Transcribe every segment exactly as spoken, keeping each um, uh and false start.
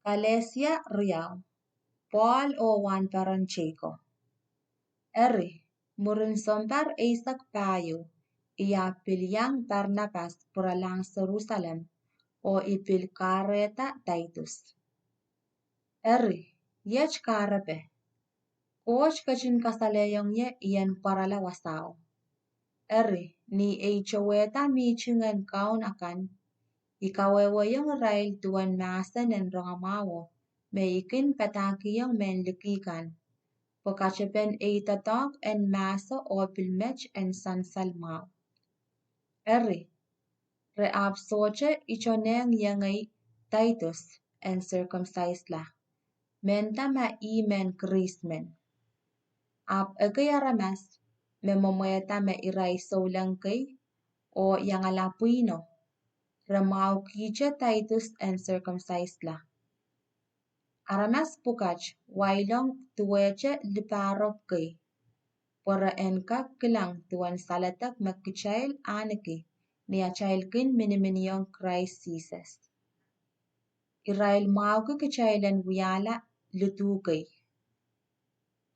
Kalesia riau. Pohl oh Wahnpoaron Seiko. Eri, mwurin sounpar eisek pahieu, I ahpw pil iang Parnapas pwuralahng Serusalem, oh I pil kahrehda Taitus. Eri, iet kahrepe, Koht ketin kasalehiong ie I en pwarala wasao. Eri, ni ei towehda mihting en kaun akan, I kawehwehiong irail duwen mahsen en rongamwahuo me I kin padahkihong mehn liki kan, pwe katepen ei doadoahk en mahso oh pil met en sansal mwahu. Eri, re ahpw sohte itonehng iengei Taitus en sirkumsaisla, mehnda ma ih mehn Kris men. Ahpw ekei aramas me mwemwehda me irail souleng kei oh iangala pwihno, re mwahukihte Taitus en sirkumsaisla. Aramas pwukat wailong duwehte lipahrok kei, pwe re en kak kilang duwen saledek me kitail ahneki ni atail kin miniminiong Krais Sises. Irail mwahuki kitail en wiahla lidu kei.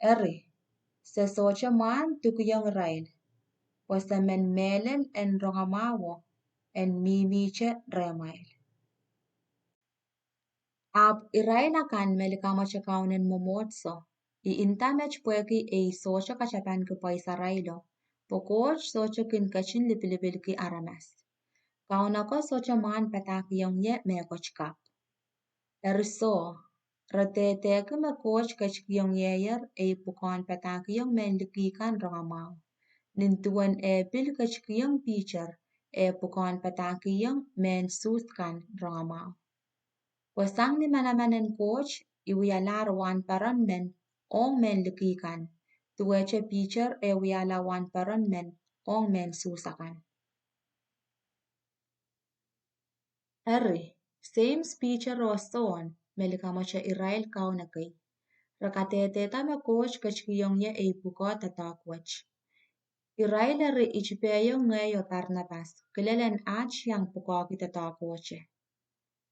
Eri, se sohte mwahn dukiong irail, pwe se men mehlel en rongamwahuo en mihmihte rehmwail. Ahpw irail akan me likamwete Kaunen Mwomwohdiso, I nda met pwehki ei sohte katapanki pwaisarailo, pwe Koht sohte kin ketin lipilipilki aramas. Kauno ko sohte mwahn padahkihong ie mehkot kapw. Eri soh, re dehdehki me Koht ketikihong ieier ei pwukoahn padahkihong mehn liki kan rongamwahu, nin duwen eh pil ketikihong Piter eh pwukoahn padahkihong mehn Suhs kan rongamwahu. Pwe sang ni manaman en Koht I wialahr wahnpoaron men ong mehn liki kan, duwehte Piter eh wiahla wahnpoaron men ong mehn Suhs akan. Eri, Seims, Piter oh Sohn, me likamwete irail kaun ekei, re kadehdehda me Koht ketikihong ie ei pwukoa doadoahk wet. Irail eri itipehiong ngehi oh Parnapas kilel en at iang pwukoahki doadoahk wete.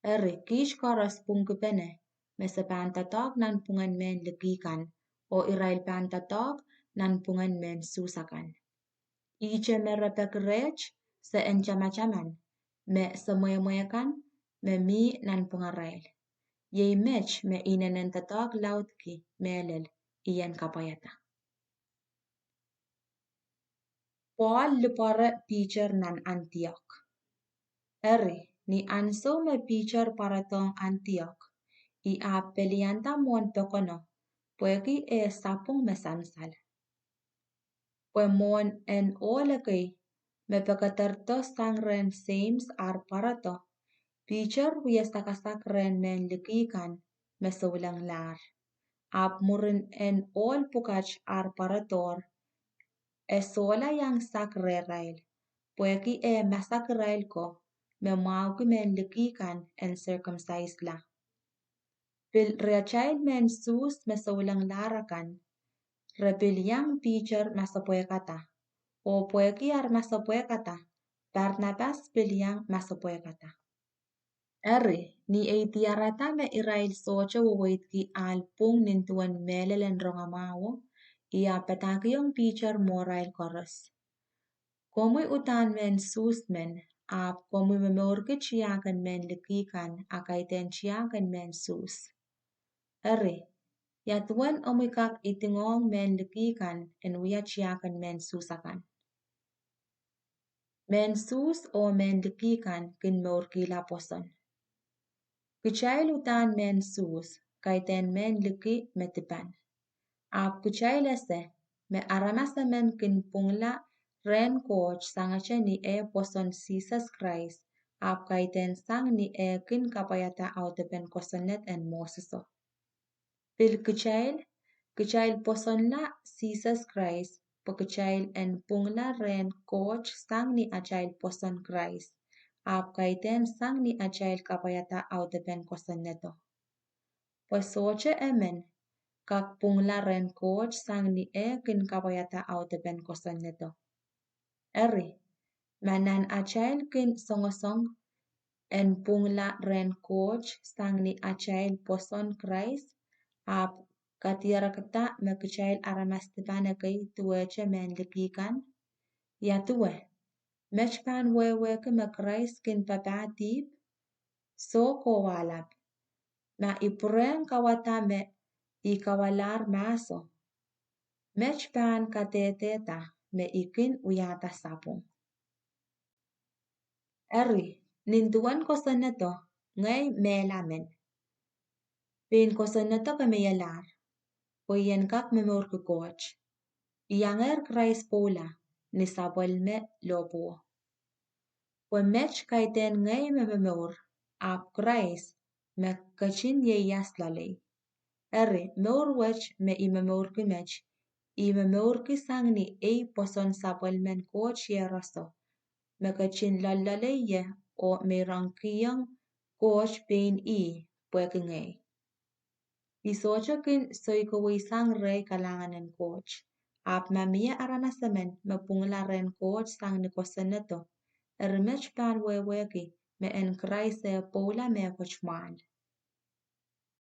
Eri, kiht koaros pwungkipene me se pahn doadoahk nanpwungen mehn liki kan, oh irail pahn doadoahk nanpwungen mehn Suhs akan. Ihte me re peki reht, se en tamataman me semwehmwe kan me mi nanpwungarail. Iei met me inenen doadoahk laudki mehlel I en kapwaiada. Pohl lipwoare Piter nan Antiok. Eri, ni ansou me Piter pwarodohng Antiok, I ahpw pelianda mwohn pokono, pwehki eh sapwung me sansal. Pwe mwohn en ohl ekei me pekederdo sang rehn Seims ar pwarodo, Piter wie sakasak rehn mehn liki kan me soulenglahr. Ahpw mwurin en ohl pwukat ar pwarodohr, e sohla iang sak rehrail, pwehki eh masak irail ko me mwahuki mehn liki kan en sirkumsaisla. Pil riatail mehn Suhs me soulenglahr akan, re pil iang Piter masepwehkada, oh pwehki ar masepwehkada, Parnapas pil iang masepwehkada. Eri, ni ei diarada me irail sohte weweidki ahl pwung nin duwen mehlel en rongamwahuo, I ahpw padahkihong Piter mwohrail koaros: Komwi uhdahn mehn Suhs men, ahpw komwi momourki tiahk en mehn liki kan a kaidehn tiahk en mehn Suhs. Eri, ia duwen omwi kak idingohng mehn liki kan en wia tiahk en mehn Suhs akan? Mehn Suhs oh mehn liki kan kin mourkihla pwoson. Kitail uhdahn mehn Suhs, kaidehn mehn liki me dipan. Ahpw kitail ese me aramas emen kin pwungla rehn Koht sangete ni eh pwoson Sises Krais, ahpw kaidehn sang ni eh kin kapwaiada audepen kosonned en Moses-o. Pil kitail, kitail pwosonla Sises Krais, pwe kitail en pwungla rehn Koht sang ni atail pwoson Krais, ahpw kaidehn sang ni atail kapwaiada audepen kosonnedo. Pwe sohte emen kak pwungla rehn Koht sang ni eh kin kapwaiada audepen kosonnedo. Eri, ma nan atail kin songosong en pwungla rehn Koht sang ni atail pwoson Krais, ahpw kadirekda me kitail aramas dipan ekei duwehte mehn liki kan? Ia duwe, met pahn wehwehki me Krais kin papah dihp? Soh, kowahlap. Ma I pwurehng kawada me I kawalahr mahso, met pahn kadehdehda me I kin wiahda sapwung? Eri, nin duwen kosonnedo, ngehi mehla men. Pein kosonnedo kemeielahr, pwe I en kak momourki Koht. I angehr Krais pwoula ni sapwellime lohpwuo, pwe met kaidehn ngehi me momour, ahpw Krais me ketin ieias loalei. Eri, mour wet me I momourki met, I momourki sang ni ei pwoson sapwellimen Koht Iehroso, me ketin loalloalei ie oh meirongkihong Koht pein ih pwehki ngehi. I sohte kin soikowei sang rehi kalahngan en Koht. Ahpw ma mie aramas emen me pwungla rehn Koht sang ni kosonnedo, eri met pahn wehwehki me en Krais eh pwoula mehkot mwahl.